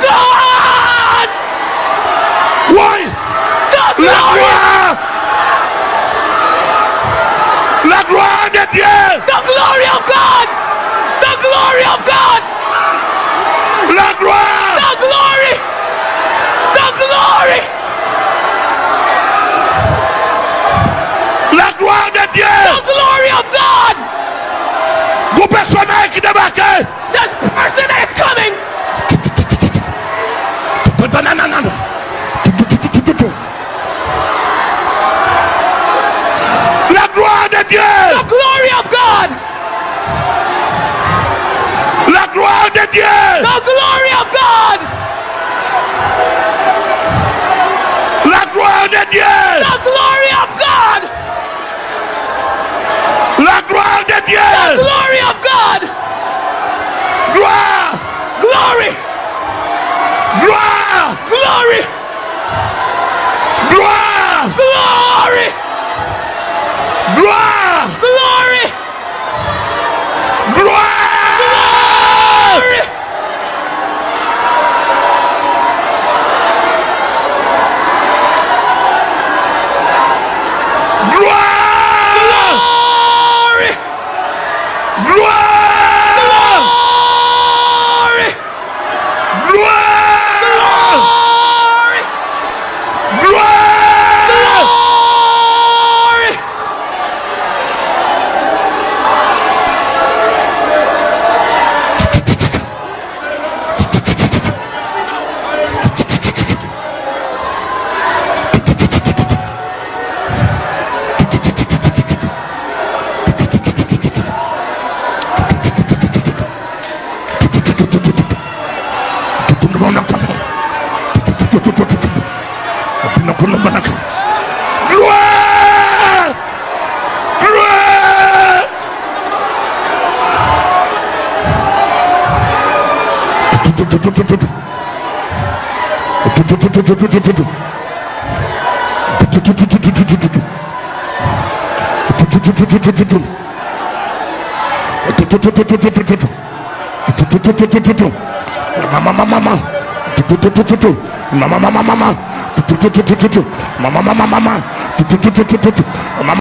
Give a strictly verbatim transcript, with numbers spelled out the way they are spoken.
God! Woy! The glory! La gloire! La gloire de Dieu! The glory of God! The glory of God! La gloire! The glory! The glory! La gloire de Dieu! The glory of God! Gon pèsonaj ki debake! This person that is coming! La gloire de Dieu! The glory of God! La gloire de Dieu! The glory of God! La gloire de Dieu! The glory of God! La gloire de Dieu! The glory of God! Gloire! Glory! Gloire! Glory! Gloire! Glory! Gloire! Glory! Gloire! Glory! Gloire! Glory! Gloire! Glory! Gloire! Glory! Gloire! Glory! Gloire! Gloire! Mama, mama, mama. Mama, mama, mama. Mama, mama, mama. Mama, mama, mama.